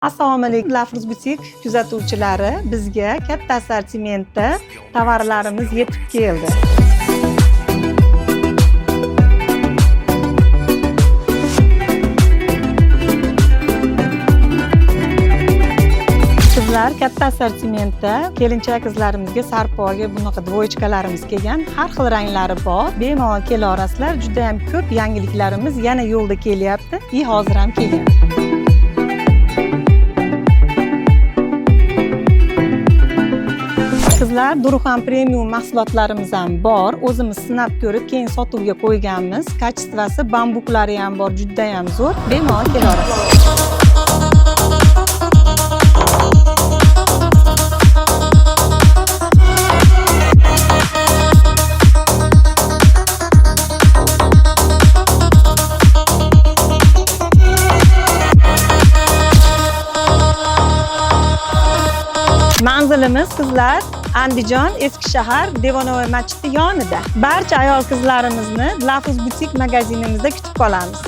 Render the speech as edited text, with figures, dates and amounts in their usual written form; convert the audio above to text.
Assalomu alaykum, Lafruz Butik kuzatuvchilari, bizga katta assortimentda tovarlarimiz yetib keldi. Qizlar, katta assortimentda kelinchak qizlarimizga sarpoga bunaqa двоечка larimiz kelgan, har xil ranglari bor. Bemalol kela olasizlar. Juda ham ko'p yangiliklarimiz yana yo'lda kelyapti и hozir ham kelgan. Qizlar, Duruxan premium mahsulotlarimiz ham bor. O'zimiz sinab ko'rib, keyin sotuvga qo'yganmiz. Качество si, bambuklari ham bor, juda ham zo'r. Bemalol kela olasiz. Manzilimiz, qizlar, Andijon, Eski shahar, Devonovoy masjidi yonida. Barcha ayol qizlarimizni Lafuz Butik magazinimizda kutib qolamiz.